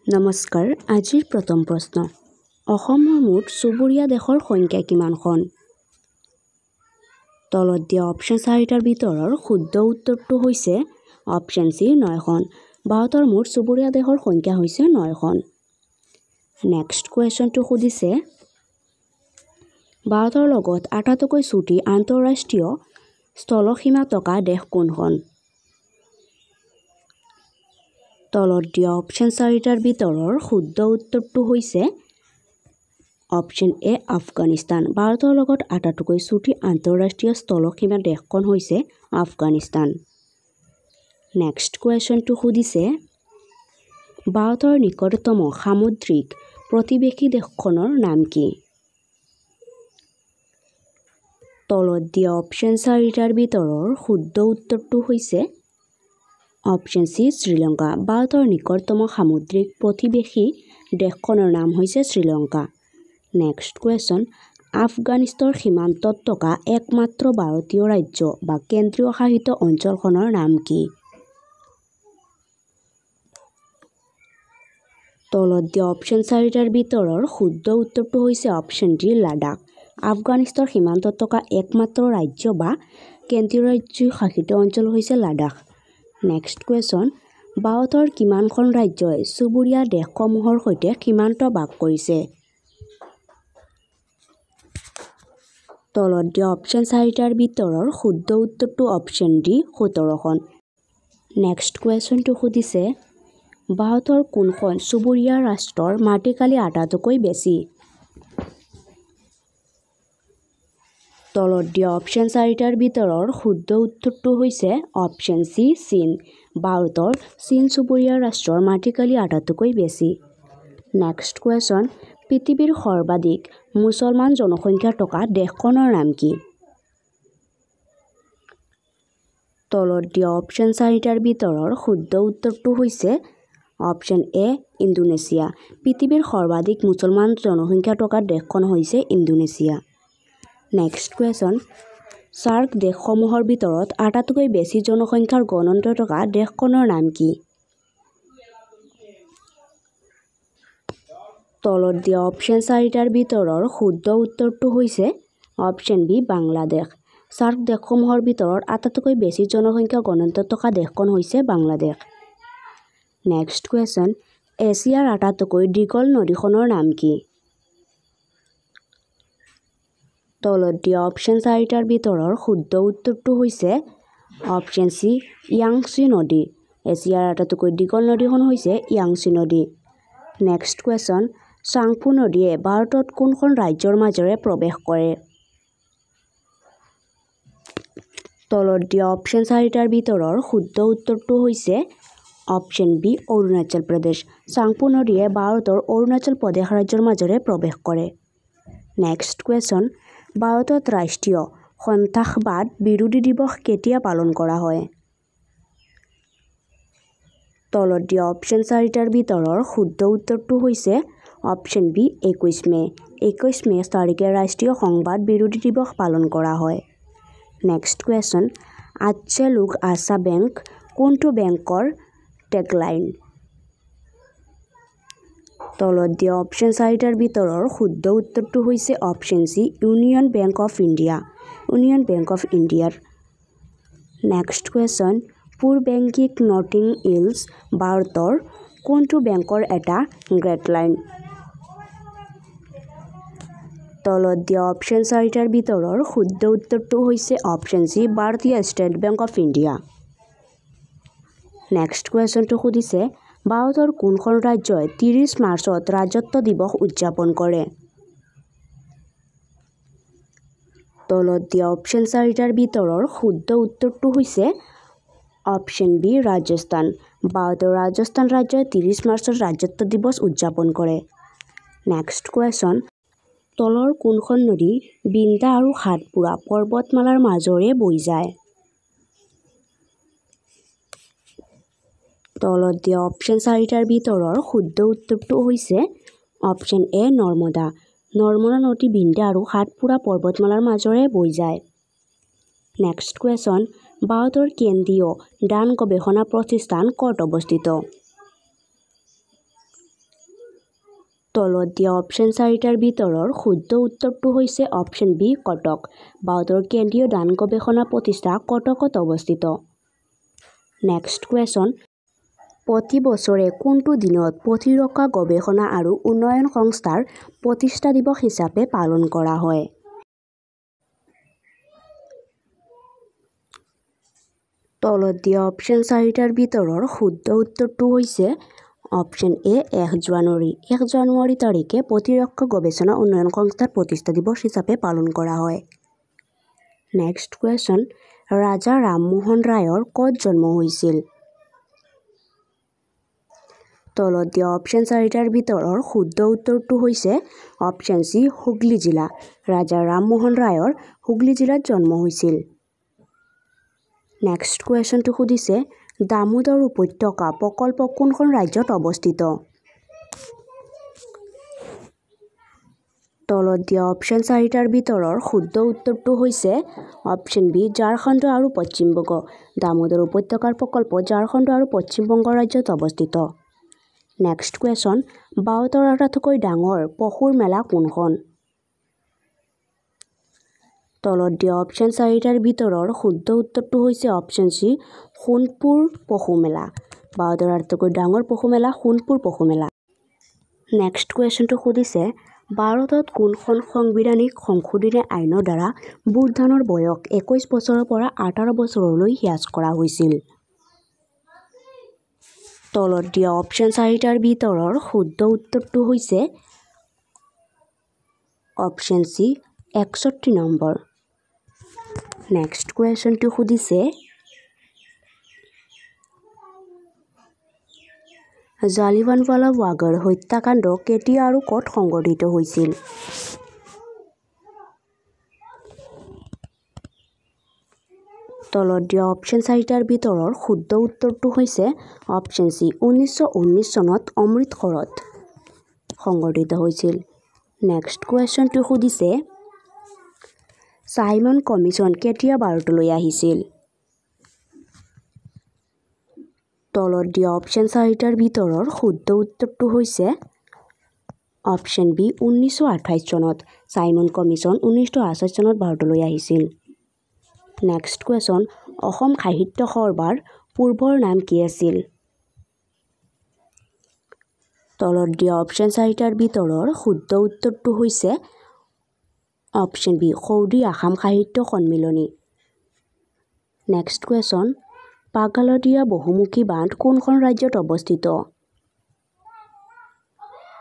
নমস্কাৰ, আজিৰ প্ৰথম প্ৰশ্ন, অসমৰ মুঠ চুবুৰীয়া দেশৰ সংখ্যা কিমানখন? তলত দিয়া অপশ্যন চাৰিটাৰ ভিতৰৰ শুদ্ধ উত্তৰটো হৈছে অপশ্যন চি 9খন। ভাৰতৰ মুঠ চুবুৰীয়া দেশৰ সংখ্যা হৈছে 9খন। নেক্সট কুৱেশ্যনটো সুধিছে, ভাৰতৰ লগত আটাইতকৈ চুটি আন্তঃৰাষ্ট্ৰীয় স্থলসীমা থকা দেশ কোনখন? তলত দিয়া অপশ্যন চাৰিটাৰ ভিতৰৰ শুদ্ধ উত্তৰটো হৈছে অপশ্যন এ আফগানিস্তান। ভাৰতৰ লগত আটাইতকৈ চুটি আন্তঃৰাষ্ট্ৰীয় স্থলসীমা দেশখন হৈছে আফগানিস্তান। নেক্সট কুৱেশ্যনটো সুধিছে, ভাৰতৰ নিকটতম সামুদ্ৰিক প্ৰতিবেশী দেশখনৰ নাম কি? তলত দিয়া অপশ্যন চাৰিটাৰ ভিতৰৰ শুদ্ধ উত্তৰটো হৈছে অপশ্যন চি শ্ৰীলংকা। ভাৰতৰ নিকটতম সামুদ্ৰিক প্ৰতিবেশী দেশখনৰ নাম হৈছে শ্ৰীলংকা। নেক্সট কুৱেশ্যন, আফগানিস্তানৰ সীমান্তত থকা একমাত্ৰ ভাৰতীয় ৰাজ্য বা কেন্দ্ৰীয় শাসিত অঞ্চলখনৰ নাম কি? তলত দিয়া অপশ্যন চাৰিটাৰ ভিতৰৰ শুদ্ধ উত্তৰটো হৈছে অপশ্যন ডি লাডাখ। আফগানিস্তানৰ সীমান্তত থকা একমাত্ৰ ৰাজ্য বা কেন্দ্ৰীয় ৰাজ্য শাসিত অঞ্চল হৈছে লাডাখ। নেক্সট কুৱেশ্যন, ভাৰতৰ কিমানখন ৰাজ্যই চুবুৰীয়া দেশসমূহৰ সৈতে সীমান্ত ভাগ কৰিছে? তলত দিয়া অপশ্যন চাৰিটাৰ ভিতৰৰ শুদ্ধ উত্তৰটো অপশ্যন ডি 17খন। নেক্সট কুৱেশ্যনটো সুধিছে, ভাৰতৰ কোনখন চুবুৰীয়া ৰাষ্ট্ৰৰ মাটিকালি আটাইতকৈ বেছি? তলত দিয়া অপশ্যন চাৰিটাৰ ভিতৰৰ শুদ্ধ উত্তৰটো হৈছে অপশ্যন চি চীন। ভাৰতৰ চীন চুবুৰীয়া ৰাষ্ট্ৰৰ মাটিকালি আটাইতকৈ বেছি। নেক্সট কুৱেশ্যন, পৃথিৱীৰ সৰ্বাধিক মুছলমান জনসংখ্যা থকা দেশখনৰ নাম কি? তলত দিয়া অপশ্যন চাৰিটাৰ ভিতৰৰ শুদ্ধ উত্তৰটো হৈছে অপশ্যন এ ইণ্ডোনেছিয়া। পৃথিৱীৰ সৰ্বাধিক মুছলমান জনসংখ্যা থকা দেশখন হৈছে ইণ্ডোনেছিয়া। নেক্সট কুৱেশ্যন, ছাৰ্ক দেশসমূহৰ ভিতৰত আটাইতকৈ বেছি জনসংখ্যাৰ ঘনত্ব থকা দেশখনৰ নাম কি? তলত দিয়া অপশ্যন চাৰিটাৰ ভিতৰৰ শুদ্ধ উত্তৰটো হৈছে অপশ্যন বি বাংলাদেশ। ছাৰ্ক দেশসমূহৰ ভিতৰত আটাইতকৈ বেছি জনসংখ্যা ঘনত্ব থকা দেশখন হৈছে বাংলাদেশ। নেক্সট কুৱেশ্যন, এছিয়াৰ আটাইতকৈ দীঘল নদীখনৰ নাম কি? তলত দিয়া অপশ্যন চাৰিটাৰ ভিতৰৰ শুদ্ধ উত্তৰটো হৈছে অপশ্যন চি য়াংচি নদী। এছিয়াৰ আটাইতকৈ দীঘল নদীখন হৈছে য়াংচি নদী। নেক্সট কুৱেশ্যন, চাংপো নদীয়ে ভাৰতত কোনখন ৰাজ্যৰ মাজেৰে প্ৰৱেশ কৰে? তলত দিয়া অপশ্যন চাৰিটাৰ ভিতৰৰ শুদ্ধ উত্তৰটো হৈছে অপশ্যন বি অৰুণাচল প্ৰদেশ। চাংপো নদীয়ে ভাৰতৰ অৰুণাচল প্ৰদেশ ৰাজ্যৰ মাজেৰে প্ৰৱেশ কৰে। নেক্সট কুৱেশ্যন, ভাৰতত ৰাষ্ট্ৰীয় সন্ত্ৰাসবাদ বিৰোধী দিৱস কেতিয়া পালন কৰা হয়? তলত দিয়া অপশ্যন চাৰিটাৰ ভিতৰৰ শুদ্ধ উত্তৰটো হৈছে অপশ্যন বি 21 মে'। 21 মে' তাৰিখে ৰাষ্ট্ৰীয় সংবাদ বিৰোধী দিৱস পালন কৰা হয়। নেক্সট কুৱেশ্যন, আচ্ছে লোক আচ্ছা বেংক কোনটো বেংকৰ টেগলাইন? তলত দিয়া অপশ্যন চাৰিটাৰ ভিতৰৰ শুদ্ধ উত্তৰটো হৈছে option C union bank of India. Union bank of ইণ্ডিয়াৰ। Next question, poor banking nothing else ভাৰতৰ কোনটো বেংকৰ এটা গ্ৰেটলাইন? তলত দিয়া অপশ্যন চাৰিটাৰ ভিতৰৰ শুদ্ধ উত্তৰটো হৈছে অপশ্যন চি ভাৰতীয় state bank of India. Next কুৱেশ্যনটো সুধিছে, ভাৰতৰ কোনখন ৰাজ্যই 30 মাৰ্চত ৰাজত্ব দিৱস উদযাপন কৰে? তলত দিয়া অপশ্যন চাৰিটাৰ ভিতৰৰ শুদ্ধ উত্তৰটো হৈছে অপশ্যন বি ৰাজস্থান। ভাৰতৰ ৰাজস্থান ৰাজ্যই 30 মাৰ্চত ৰাজত্ব দিৱস উদযাপন কৰে। নেক্সট কুৱেশ্যন, তলৰ কোনখন নদী বিন্ধ্যা আৰু সাতপুৰা পৰ্বতমালাৰ মাজেৰে বৈ যায়? তলত দিয়া অপশ্যন চাৰিটাৰ ভিতৰৰ শুদ্ধ উত্তৰটো হৈছে অপশ্যন এ নৰ্মদা। নৰ্মদা নদী বিন্ধ্যা আৰু সাতপুৰা পৰ্বতমালাৰ মাজেৰে বৈ যায়। নেক্সট কুৱেশ্যন, ভাৰতৰ কেন্দ্ৰীয় ধান গৱেষণা প্ৰতিষ্ঠান ক'ত অৱস্থিত? তলত দিয়া অপশ্যন চাৰিটাৰ ভিতৰৰ শুদ্ধ উত্তৰটো হৈছে অপশ্যন বি কটক। ভাৰতৰ কেন্দ্ৰীয় ধান গৱেষণা প্ৰতিষ্ঠান কটকত অৱস্থিত। নেক্সট কুৱেশ্যন, প্ৰতি বছৰে কোনটো দিনত প্ৰতিৰক্ষা গৱেষণা আৰু উন্নয়ন সংস্থাৰ প্ৰতিষ্ঠা দিৱস হিচাপে পালন কৰা হয়? তলত দিয়া অপশ্যন চাৰিটাৰ ভিতৰৰ শুদ্ধ উত্তৰটো হৈছে অপশ্যন এ 1 জানুৱাৰী। 1 জানুৱাৰী তাৰিখে প্ৰতিৰক্ষা গৱেষণা উন্নয়ন সংস্থাৰ প্ৰতিষ্ঠা দিৱস হিচাপে পালন কৰা হয়। নেক্সট কুৱেশ্যন, ৰাজা ৰামমোহন ৰায়ৰ ক'ত জন্ম হৈছিল? তলত দিয়া অপশ্যন চাৰিটাৰ ভিতৰৰ শুদ্ধ উত্তৰটো হৈছে অপশ্যন চি হুগলী জিলা। ৰাজা ৰামমোহন ৰায়ৰ হুগলী জিলাত জন্ম হৈছিল। নেক্সট কুৱেশ্যনটো সুধিছে, দামোদৰ উপত্যকা প্ৰকল্প কোনখন ৰাজ্যত অৱস্থিত? তলত দিয়া অপশ্যন চাৰিটাৰ ভিতৰৰ শুদ্ধ উত্তৰটো হৈছে অপশ্যন বি ঝাৰখণ্ড আৰু পশ্চিমবংগ। দামোদৰ উপত্যকাৰ প্ৰকল্প ঝাৰখণ্ড আৰু পশ্চিমবংগ ৰাজ্যত অৱস্থিত। নেক্সট কুৱেশ্যন, ভাৰতৰ আটাইতকৈ ডাঙৰ পশুৰ মেলা কোনখন? তলত দিয়া অপশ্যন চাৰিটাৰ ভিতৰৰ শুদ্ধ উত্তৰটো হৈছে অপশ্যন চি সোণপুৰ পশু মেলা। ভাৰতৰ আটাইতকৈ ডাঙৰ পশু মেলা সোণপুৰ পশু মেলা। নেক্সট কুৱেশ্যনটো সুধিছে, ভাৰতত কোনখন সাংবিধানিক সংশোধনী আইনৰ দ্বাৰা ভোটদানৰ বয়স 21 বছৰৰ পৰা 18 বছৰলৈ হ্ৰাস কৰা হৈছিল? তলত দিয়া অপশ্যন চাৰিটাৰ ভিতৰৰ শুদ্ধ উত্তৰটো হৈছে অপশ্যন চি 61 নম্বৰ। নেক্সট কুৱেশ্যনটো সুধিছে, জালিৱানৱালাবাগৰ হত্যাকাণ্ড কেতিয়া আৰু ক'ত সংঘটিত হৈছিল? তলত দিয়া অপশ্যন চাৰিটাৰ ভিতৰৰ শুদ্ধ উত্তৰটো হৈছে অপশ্যন চি 1919 চনত অমৃতসৰত সংঘটিত হৈছিল। নেক্সট কুৱেশ্যনটো সুধিছে, চাইমন কমিছন কেতিয়া ভাৰতলৈ আহিছিল? তলত দিয়া অপশ্যন চাৰিটাৰ ভিতৰৰ শুদ্ধ উত্তৰটো হৈছে অপশ্যন বি 1928 চনত। চাইমন কমিছন 1928 চনত ভাৰতলৈ আহিছিল। নেক্সট কুৱেশ্যন, অসম সাহিত্য সভাৰ পূৰ্বৰ নাম কি আছিল? তলত দিয়া অপশ্যন চাৰিটাৰ ভিতৰৰ শুদ্ধ উত্তৰটো হৈছে অপশ্যন বি সৌদি আসাম সাহিত্য সন্মিলনী। নেক্সট কুৱেশ্যন, পাগলাদিয়া বহুমুখী বান্ধ কোনখন ৰাজ্যত অৱস্থিত?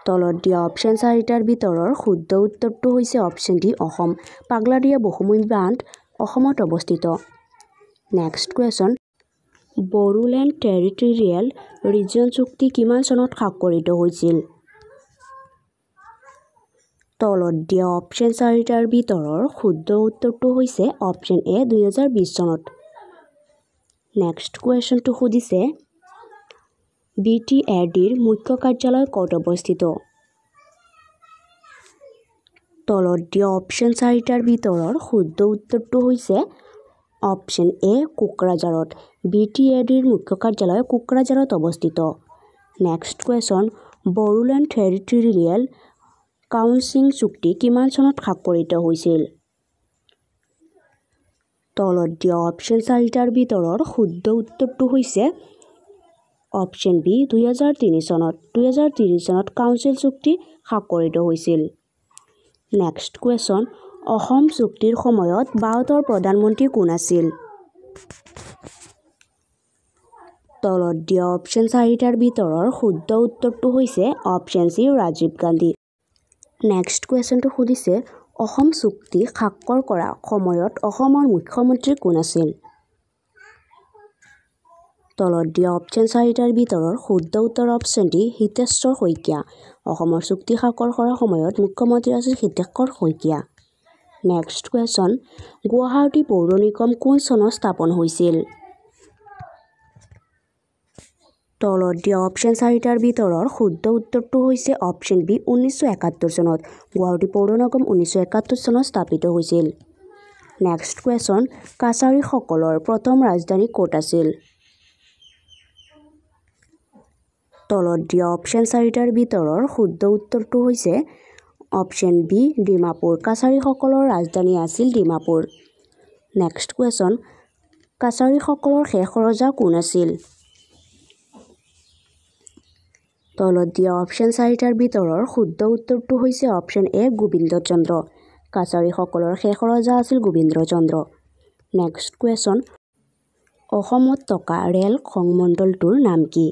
তলত দিয়া অপশ্যন চাৰিটাৰ ভিতৰৰ শুদ্ধ উত্তৰটো হৈছে অপশ্যন ডি অসম। পাগলাদিয়া বহুমুখী বান্ধ অসমত অৱস্থিত। Next question, Bodoland territorial region চুক্তি কিমান চনত স্বাক্ষৰিত হৈছিল? তলত দিয়া অপশ্যন চাৰিটাৰ ভিতৰৰ শুদ্ধ উত্তৰটো হৈছে অপশ্যন এ 2020 চনত। নেক্সট কুৱেশ্যনটো সুধিছে, বি টি এ ডিৰ মুখ্য কাৰ্যালয় ক'ত অৱস্থিত? তলত দিয়া অপশ্যন চাৰিটাৰ ভিতৰৰ শুদ্ধ উত্তৰটো হৈছে অপশ্যন এ কোকৰাঝাৰত। বি টি এ ডিৰ মুখ্য কাৰ্যালয় কোকৰাঝাৰত অৱস্থিত। Next question, Bodoland territorial council চুক্তি কিমান চনত স্বাক্ষৰিত হৈছিল? তলত দিয়া অপশ্যন চাৰিটাৰ ভিতৰৰ শুদ্ধ উত্তৰটো হৈছে অপশ্যন বি 2003 চনত। 2003 চনত কাউন্সিল চুক্তি স্বাক্ষৰিত হৈছিল। নেক্সট কুৱেশ্যন, অসম চুক্তিৰ সময়ত ভাৰতৰ প্ৰধানমন্ত্ৰী কোন আছিল? তলত দিয়া অপশ্যন চাৰিটাৰ ভিতৰৰ শুদ্ধ উত্তৰটো হৈছে option C Rajiv Gandhi. Next কুৱেশ্যনটো সুধিছে, অসম চুক্তি স্বাক্ষৰ কৰা সময়ত অসমৰ মুখ্যমন্ত্ৰী কোন আছিল? তলত দিয়া অপশ্যন চাৰিটাৰ ভিতৰৰ শুদ্ধ উত্তৰ অপশ্যন ডি হিতেশ্বৰ শইকীয়া। অসমৰ চুক্তি স্বাক্ষৰ কৰাৰ সময়ত মুখ্যমন্ত্ৰী আছিল হিতেশ্বৰ শইকীয়া। নেক্সট কুৱেশ্যন, গুৱাহাটী পৌৰ নিগম কোন চনত স্থাপন হৈছিল? তলত দিয়া অপশ্যন চাৰিটাৰ ভিতৰৰ শুদ্ধ উত্তৰটো হৈছে অপশ্যন বি 1971 চনত। গুৱাহাটী পৌৰ নিগম 1971 চনত স্থাপিত হৈছিল। নেক্সট কুৱেশ্যন, কাছাৰীসকলৰ প্ৰথম ৰাজধানী ক'ত আছিল? তলত দিয়া অপশ্যন চাৰিটাৰ ভিতৰৰ শুদ্ধ উত্তৰটো হৈছে অপশ্যন বি ডিমাপুৰ। কাছাৰীসকলৰ ৰাজধানী আছিল ডিমাপুৰ। নেক্সট কুৱেশ্যন, কাছাৰীসকলৰ শেষ ৰজা কোন আছিল? তলত দিয়া অপশ্যন চাৰিটাৰ ভিতৰৰ শুদ্ধ উত্তৰটো হৈছে অপশ্যন এ গোবিন্দ চন্দ্ৰ। কাছাৰীসকলৰ শেষ ৰজা আছিল গোবিন্দ চন্দ্ৰ। নেক্সট কুৱেশ্যন, অসমত থকা ৰেল সংমণ্ডলটোৰ নাম কি?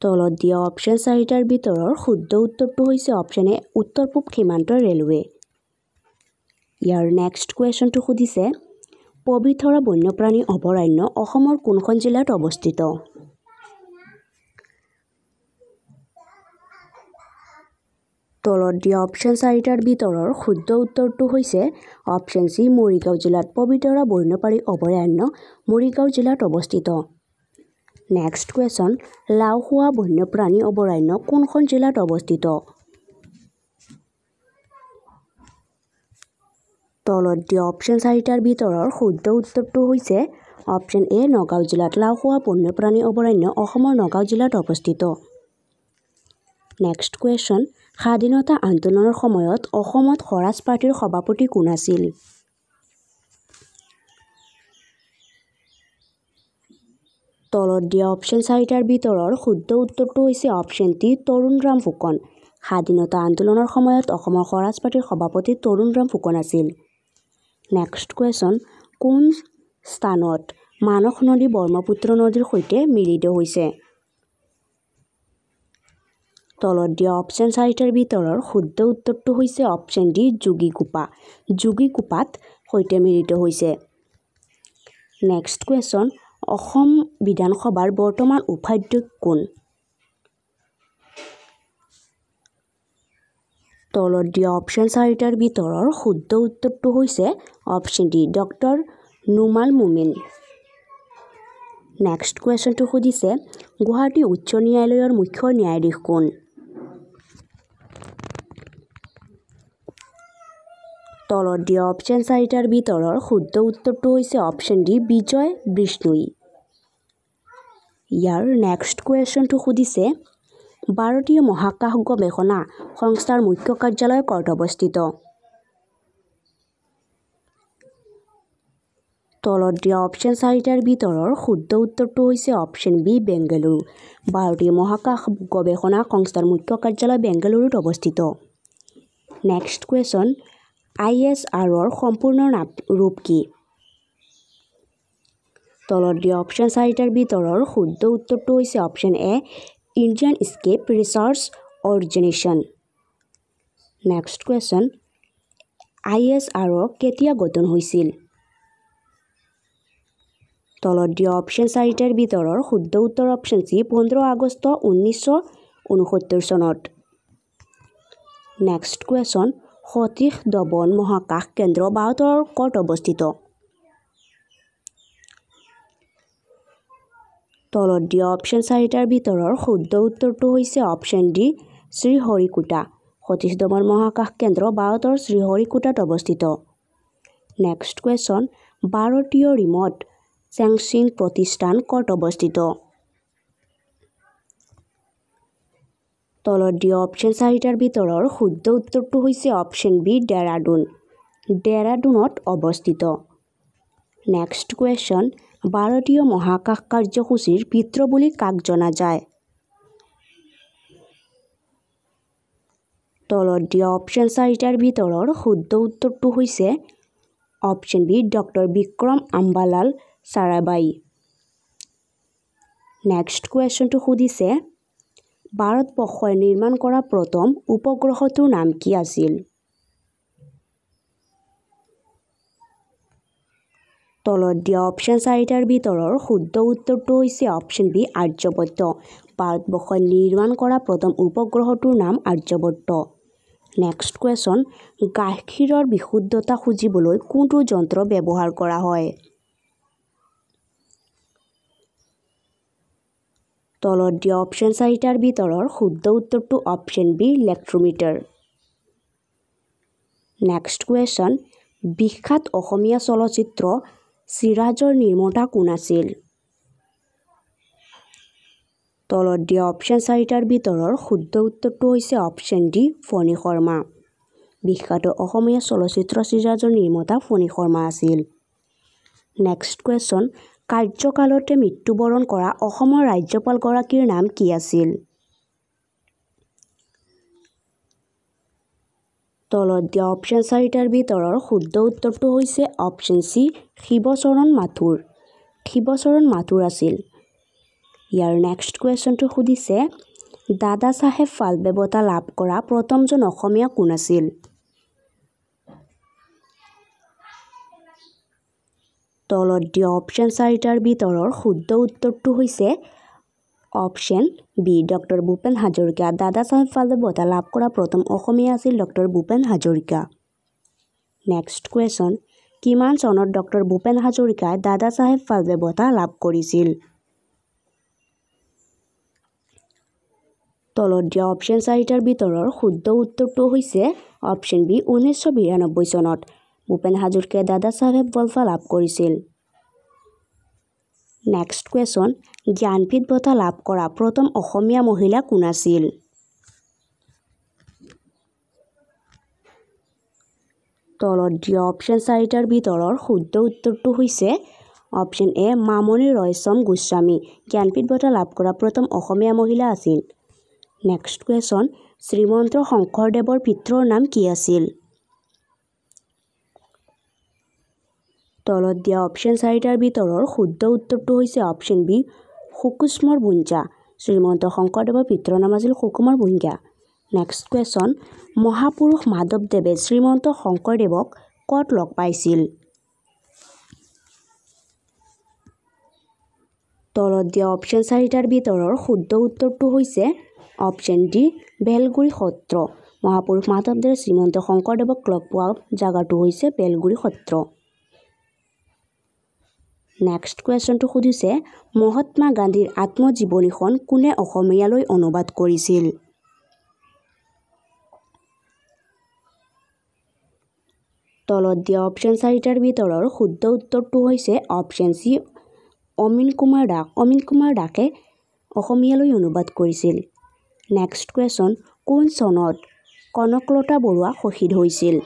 তলত দিয়া অপশ্যন চাৰিটাৰ ভিতৰৰ শুদ্ধ উত্তৰটো হৈছে অপশ্যন এ উত্তৰ পূব সীমান্ত ৰেলৱে। ইয়াৰ নেক্সট কুৱেশ্যনটো সুধিছে, পবিতৰা বন্যপ্ৰাণী অভয়াৰণ্য অসমৰ কোনখন জিলাত অৱস্থিত? তলত দিয়া অপশ্যন চাৰিটাৰ ভিতৰৰ শুদ্ধ উত্তৰটো হৈছে অপশ্যন চি মৰিগাঁও জিলাত। পবিতৰা বন্যপ্ৰাণী অভয়াৰণ্য মৰিগাঁও জিলাত অৱস্থিত। নেক্সট কুৱেশ্যন, লাওখোৱা বন্যপ্ৰাণী অভয়াৰণ্য কোনখন জিলাত অৱস্থিত? তলত দিয়া অপশ্যন চাৰিটাৰ ভিতৰৰ শুদ্ধ উত্তৰটো হৈছে অপশ্যন এ নগাঁও জিলাত। লাওখোৱা বন্যপ্ৰাণী অভয়াৰণ্য অসমৰ নগাঁও জিলাত অৱস্থিত। নেক্সট কুৱেশ্যন, স্বাধীনতা আন্দোলনৰ সময়ত অসমত স্বৰাজ পাৰ্টীৰ সভাপতি কোন আছিল? তলত দিয়া অপশ্যন চাৰিটাৰ ভিতৰৰ শুদ্ধ উত্তৰটো হৈছে অপশ্যন ডি তৰুণৰাম ফুকন। স্বাধীনতা আন্দোলনৰ সময়ত অসমৰ স্বৰাজ পাৰ্টীৰ সভাপতি তৰুণৰাম ফুকন আছিল। নেক্সট কুৱেশ্যন, কোন স্থানত মানস নদী ব্ৰহ্মপুত্ৰ নদীৰ সৈতে মিলিত হৈছে? তলত দিয়া অপশ্যন চাৰিটাৰ ভিতৰৰ শুদ্ধ উত্তৰটো হৈছে অপশ্যন ডি যোগীঘোপা। যোগীঘোপাত সৈতে মিলিত হৈছে। নেক্সট কুৱেশ্যন, অসম বিধানসভাৰ বৰ্তমান উপাধ্যক্ষ কোন? তলত দিয়া অপশ্যন চাৰিটাৰ ভিতৰৰ শুদ্ধ উত্তৰটো হৈছে option D doctor Numal Momin. Next কুৱেশ্যনটো সুধিছে, গুৱাহাটী উচ্চ ন্যায়ালয়ৰ মুখ্য ন্যায়াধীশ কোন? তলত দিয়া অপশ্যন চাৰিটাৰ ভিতৰৰ শুদ্ধ উত্তৰটো হৈছে অপশ্যন ডি বিজয় বিষ্ণোই। ইয়াৰ নেক্সট কুৱেশ্যনটো সুধিছে, ভাৰতীয় মহাকাশ গৱেষণা সংস্থাৰ মুখ্য কাৰ্যালয় ক'ত অৱস্থিত? তলত দিয়া অপশ্যন চাৰিটাৰ ভিতৰৰ শুদ্ধ উত্তৰটো হৈছে অপশ্যন বি বেংগালুৰু। ভাৰতীয় মহাকাশ গৱেষণা সংস্থাৰ মুখ্য কাৰ্যালয় বেংগালুৰুত অৱস্থিত। নেক্সট কুৱেশ্যন, ISROৰ সম্পূৰ্ণ ৰূপ কি? তলত দিয়া অপশ্যন চাৰিটাৰ ভিতৰৰ শুদ্ধ উত্তৰটো হৈছে option A Indian space research organisation. Next question, ISRO কেতিয়া গঠন হৈছিল? তলত দিয়া অপশ্যন চাৰিটাৰ ভিতৰৰ শুদ্ধ উত্তৰ অপশ্যন চি 15 আগষ্ট 1969 চনত। নেক্সট কুৱেশ্যন, সতীশ ধৱন মহাকাশ কেন্দ্ৰ ভাৰতৰ ক'ত অৱস্থিত? তলত দিয়া অপশ্যন চাৰিটাৰ ভিতৰৰ শুদ্ধ উত্তৰটো হৈছে অপশ্যন ডি শ্ৰীহৰিকোটা। সতীশ ধৱন মহাকাশ কেন্দ্ৰ ভাৰতৰ শ্ৰীহৰিকোটাত অৱস্থিত। নেক্সট কুৱেশ্যন, ভাৰতীয় ৰিম'ট চেন্সিং প্ৰতিষ্ঠান ক'ত অৱস্থিত? তলত দিয়া অপশ্যন চাৰিটাৰ ভিতৰৰ শুদ্ধ উত্তৰটো হৈছে অপশ্যন বি ডেৰাডুন। ডেৰাডুনত অৱস্থিত। নেক্সট কুৱেশ্যন, ভাৰতীয় মহাকাশ কাৰ্যসূচীৰ পিতৃ বুলি কাক জনা যায়? তলত দিয়া অপশ্যন চাৰিটাৰ ভিতৰৰ শুদ্ধ উত্তৰটো হৈছে option B doctor Vikram Ambalal Sarabhai. Next কুৱেশ্যনটো সুধিছে, ভাৰতবৰ্ষই নিৰ্মাণ কৰা প্ৰথম উপগ্ৰহটোৰ নাম কি আছিল? তলত দিয়া অপশ্যন চাৰিটাৰ ভিতৰৰ শুদ্ধ উত্তৰটো হৈছে অপশ্যন বি আৰ্যভট্ট। ভাৰতবৰ্ষই নিৰ্মাণ কৰা প্ৰথম উপগ্ৰহটোৰ নাম আৰ্যভট্ট। নেক্সট কুৱেশ্যন, গাখীৰৰ বিশুদ্ধতা সুজিবলৈ কোনটো যন্ত্ৰ ব্যৱহাৰ কৰা হয়? তলত দিয়া অপশ্যন চাৰিটাৰ ভিতৰৰ শুদ্ধ উত্তৰটো option B lactometer. Next question, বিখ্যাত অসমীয়া চলচ্চিত্ৰ চিৰাজৰ নিৰ্মাতা কোন আছিল? তলত দিয়া অপশ্যন চাৰিটাৰ ভিতৰৰ শুদ্ধ উত্তৰটো হৈছে অপশ্যন ডি ফণী শৰ্মা। বিখ্যাত অসমীয়া চলচ্চিত্ৰ চিৰাজৰ নিৰ্মাতা ফণী শৰ্মা আছিল। নেক্সট কুৱেশ্যন, কাৰ্যকালতে মৃত্যুবৰণ কৰা অসমৰ ৰাজ্যপালগৰাকীৰ নাম কি আছিল? তলত দিয়া অপশ্যন চাৰিটাৰ ভিতৰৰ শুদ্ধ উত্তৰটো হৈছে অপশ্যন চি শিৱচৰণ মাথুৰ। শিৱচৰণ মাথুৰ আছিল। ইয়াৰ নেক্সট কুৱেশ্যনটো সুধিছে, দাদা চাহেব ফাল্কে বঁটা লাভ কৰা প্ৰথমজন অসমীয়া কোন আছিল? তলত দিয়া অপশ্যন চাৰিটাৰ ভিতৰৰ শুদ্ধ উত্তৰটো হৈছে option B doctor Bhupen Hazarika. Dada Saheb Phalke বঁটা লাভ কৰা প্ৰথম অসমীয়া আছিল doctor Bhupen Hazarika. Next question, কিমান চনত ডক্টৰ ভূপেন হাজৰিকাই দাদা চাহেব ফাল্কে বঁটা লাভ কৰিছিল? তলত দিয়া অপশ্যন চাৰিটাৰ ভিতৰৰ শুদ্ধ উত্তৰটো হৈছে অপশ্যন বি 1992 চনত ভূপেন হাজৰিকাই দাদা চাহেব বঁটা লাভ কৰিছিল। নেক্সট কুৱেশ্যন, জ্ঞানপীঠ বঁটা লাভ কৰা প্ৰথম অসমীয়া মহিলা কোন আছিল? তলত দিয়া অপশ্যন চাৰিটাৰ ভিতৰৰ শুদ্ধ উত্তৰটো হৈছে অপশ্যন এ মামণি ৰয়ছম গোস্বামী। জ্ঞানপীঠ বঁটা লাভ কৰা প্ৰথম অসমীয়া মহিলা আছিল। নেক্সট কুৱেশ্যন, শ্ৰীমন্ত শংকৰদেৱৰ পিতৃৰ নাম কি আছিল? তলত দিয়া অপশ্যন চাৰিটাৰ ভিতৰৰ শুদ্ধ উত্তৰটো হৈছে অপশ্যন বি সুকুমাৰ ভূঞা। শ্ৰীমন্ত শংকৰদেৱৰ পিতৃৰ নাম আছিল সুকুমাৰ ভূঞা। নেক্সট কুৱেশ্যন, মহাপুৰুষ মাধৱদেৱে শ্ৰীমন্ত শংকৰদেৱক ক'ত লগ পাইছিল? তলত দিয়া অপশ্যন চাৰিটাৰ ভিতৰৰ শুদ্ধ উত্তৰটো হৈছে অপশ্যন ডি বেলগুৰি সত্ৰ। মহাপুৰুষ মাধৱদেৱে শ্ৰীমন্ত শংকৰদেৱক লগ পোৱা জাগাটো হৈছে বেলগুৰি সত্ৰ। নেক্সট কুৱেশ্যনটো সুধিছে, মহাত্মা গান্ধীৰ আত্মজীৱনীখন কোনে অসমীয়ালৈ অনুবাদ কৰিছিল? তলত দিয়া অপশ্যন চাৰিটাৰ ভিতৰৰ শুদ্ধ উত্তৰটো হৈছে অপশ্যন চি অমিন কুমাৰ দাস। অমিন কুমাৰ দাসে অসমীয়ালৈ অনুবাদ কৰিছিল। নেক্সট কুৱেশ্যন, কোন চনত কনকলতা বৰুৱা শ্বহীদ হৈছিল?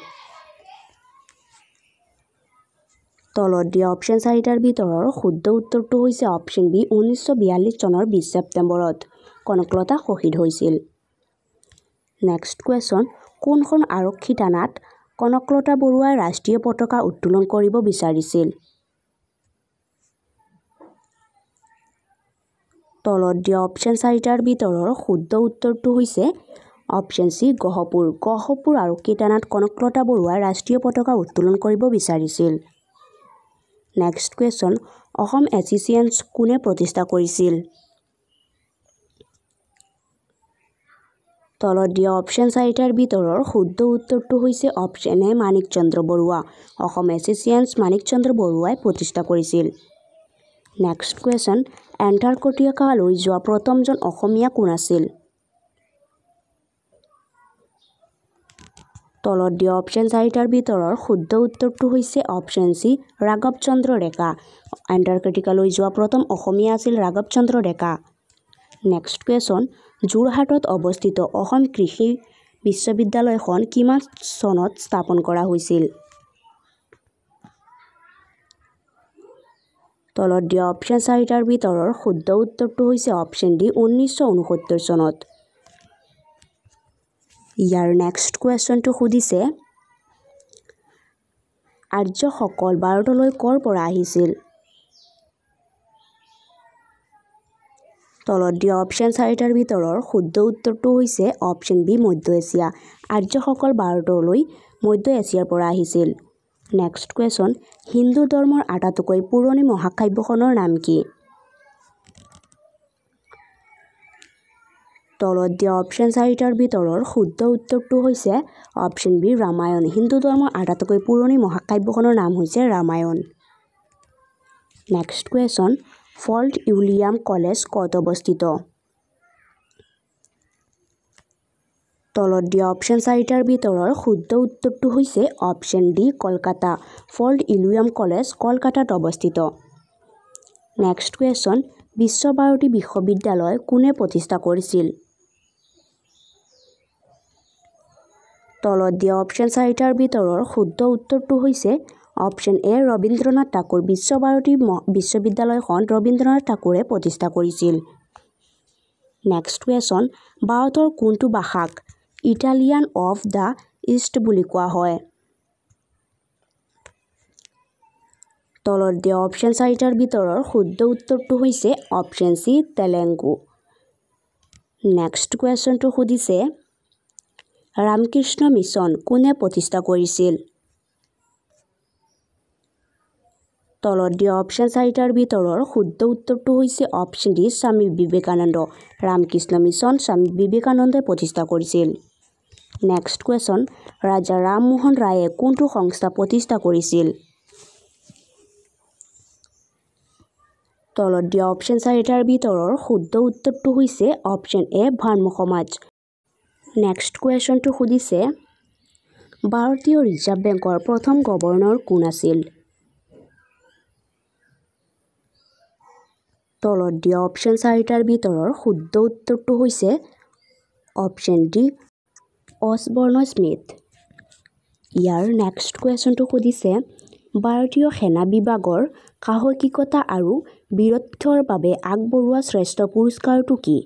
তলত দিয়া অপশ্যন চাৰিটাৰ ভিতৰৰ শুদ্ধ উত্তৰটো হৈছে অপশ্যন বি 1942 চনৰ 20 ছেপ্টেম্বৰত কনকলতা শ্বহীদ হৈছিল। নেক্সট কুৱেশ্যন, কোনখন আৰক্ষী থানাত কনকলতা বৰুৱাই ৰাষ্ট্ৰীয় পতাকা উত্তোলন কৰিব বিচাৰিছিল? তলত দিয়া অপশ্যন চাৰিটাৰ ভিতৰৰ শুদ্ধ উত্তৰটো হৈছে অপশ্যন চি গহপুৰ। গহপুৰ আৰক্ষী থানাত কনকলতা বৰুৱাই ৰাষ্ট্ৰীয় পতাকা উত্তোলন কৰিব বিচাৰিছিল। নেক্সট কুৱেশ্যন, অসম এছ'চিয়েশ্যন কোনে প্ৰতিষ্ঠা কৰিছিল? তলত দিয়া অপশ্যন চাৰিটাৰ ভিতৰৰ শুদ্ধ উত্তৰটো হৈছে option A Manik Chandra Barua. Assam association Manik Chandra বৰুৱাই প্ৰতিষ্ঠা কৰিছিল। নেক্সট কুৱেশ্যন, এণ্টাৰ্কটিকালৈ যোৱা প্ৰথমজন অসমীয়া কোন আছিল? তলত দিয়া অপশ্যন চাৰিটাৰ ভিতৰৰ শুদ্ধ উত্তৰটো হৈছে অপশ্যন চি ৰাঘৱ চন্দ্ৰ ডেকা। এণ্টাৰ্কটিকালৈ যোৱা প্ৰথম অসমীয়া আছিল ৰাঘৱ চন্দ্ৰ ডেকা। নেক্সট কুৱেশ্যন, যোৰহাটত অৱস্থিত অসম কৃষি বিশ্ববিদ্যালয়খন কিমান চনত স্থাপন কৰা হৈছিল? তলত দিয়া অপশ্যন চাৰিটাৰ ভিতৰৰ শুদ্ধ উত্তৰটো হৈছে অপশ্যন ডি 1969 চনত। ইয়াৰ নেক্সট কুৱেশ্যনটো সুধিছে, আৰ্যসকল ভাৰতলৈ ক'ৰ পৰা আহিছিল? তলত দিয়া অপশ্যন চাৰিটাৰ ভিতৰৰ শুদ্ধ উত্তৰটো হৈছে অপশ্যন বি মধ্য এছিয়া। আৰ্যসকল ভাৰতলৈ মধ্য এছিয়াৰ পৰা আহিছিল। নেক্সট কুৱেশ্যন, হিন্দু ধৰ্মৰ আটাইতকৈ পুৰণি মহাকাব্যখনৰ নাম কি? তলত দিয়া অপশ্যন চাৰিটাৰ ভিতৰৰ শুদ্ধ উত্তৰটো হৈছে অপশ্যন বি ৰামায়ণ। হিন্দু ধৰ্মৰ আটাইতকৈ পুৰণি মহাকাব্যখনৰ নাম হৈছে Ramayana. Next question, Fort William college ক'ত অৱস্থিত? তলত দিয়া অপশ্যন চাৰিটাৰ ভিতৰৰ শুদ্ধ উত্তৰটো হৈছে option D Kolkata. Fort William college কলকাতাত অৱস্থিত। Next question, বিশ্বভাৰতী বিশ্ববিদ্যালয় কোনে প্ৰতিষ্ঠা কৰিছিল? তলত দিয়া অপশ্যন চাৰিটাৰ ভিতৰৰ শুদ্ধ উত্তৰটো হৈছে অপশ্যন এ ৰবীন্দ্ৰনাথ ঠাকুৰ। বিশ্বভাৰতী বিশ্ববিদ্যালয়খন ৰবীন্দ্ৰনাথ ঠাকুৰে প্ৰতিষ্ঠা কৰিছিল। নেক্সট কুৱেশ্যন, ভাৰতৰ কোনটো ভাষাক ইটালিয়ান অফ the east বুলি কোৱা হয়? তলত দিয়া অপশ্যন চাৰিটাৰ ভিতৰৰ শুদ্ধ উত্তৰটো হৈছে অপশ্যন চি তেলেগু। নেক্সট কুৱেশ্যনটো সুধিছে, ৰামকৃষ্ণ মিছন কোনে প্ৰতিষ্ঠা কৰিছিল? তলত দিয়া অপশ্যন চাৰিটাৰ ভিতৰৰ শুদ্ধ উত্তৰটো হৈছে option D Swami Vivekananda. Ramakrishna mission স্বামী বিবেকানন্দই প্ৰতিষ্ঠা কৰিছিল। নেক্সট কুৱেশ্যন, ৰাজা ৰামমোহন ৰায়ে কোনটো সংস্থা প্ৰতিষ্ঠা কৰিছিল? তলত দিয়া অপশ্যন চাৰিটাৰ ভিতৰৰ শুদ্ধ উত্তৰটো হৈছে অপশ্যন এ ব্ৰাহ্ম সমাজ। নেক্সট কুৱেশ্যনটো সুধিছে, ভাৰতীয় ৰিজাৰ্ভ বেংকৰ প্ৰথম গভৰ্ণৰ কোন আছিল? তলত দিয়া অপশ্যন চাৰিটাৰ ভিতৰৰ শুদ্ধ উত্তৰটো হৈছে অপশ্যন ডি অছবৰ্ণ স্মিথ। ইয়াৰ নেক্সট কুৱেশ্যনটো সুধিছে, ভাৰতীয় সেনা বিভাগৰ সাহসিকতা আৰু বীৰত্বৰ বাবে আগবঢ়োৱা শ্ৰেষ্ঠ পুৰস্কাৰটো কি?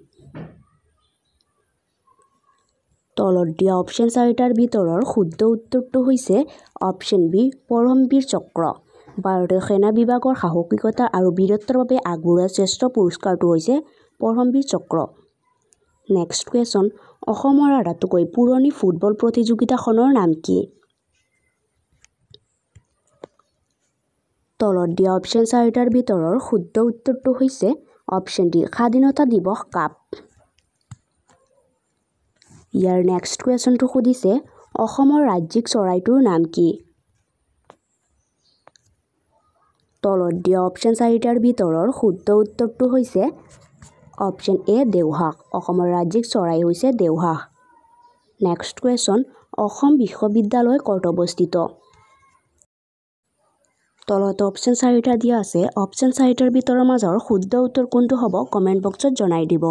তলত দিয়া অপশ্যন চাৰিটাৰ ভিতৰৰ শুদ্ধ উত্তৰটো হৈছে অপশ্যন বি পৰমবীৰ চক্ৰ। ভাৰতীয় সেনা বিভাগৰ সাহসিকতা আৰু বীৰত্বৰ বাবে আগবঢ়োৱা শ্ৰেষ্ঠ পুৰস্কাৰটো হৈছে পৰমবীৰ চক্ৰ। নেক্সট কুৱেশ্যন, অসমৰ আটাইতকৈ পুৰণি ফুটবল প্ৰতিযোগিতাখনৰ নাম কি? তলত দিয়া অপশ্যন চাৰিটাৰ ভিতৰৰ শুদ্ধ উত্তৰটো হৈছে অপশ্যন ডি স্বাধীনতা দিৱস কাপ। ইয়াৰ নেক্সট কুৱেশ্যনটো সুধিছে, অসমৰ ৰাজ্যিক চৰাইটোৰ নাম কি? তলত দিয়া অপশ্যন চাৰিটাৰ ভিতৰৰ শুদ্ধ উত্তৰটো হৈছে অপশ্যন এ দেওহাঁহ। অসমৰ ৰাজ্যিক চৰাই হৈছে দেওহাঁহ। নেক্সট কুৱেশ্যন, অসম বিশ্ববিদ্যালয় ক'ত অৱস্থিত? তলত অপশ্যন চাৰিটা দিয়া আছে। অপশ্যন চাৰিটাৰ ভিতৰৰ মাজৰ শুদ্ধ উত্তৰ কোনটো হ'ব কমেণ্ট বক্সত জনাই দিব।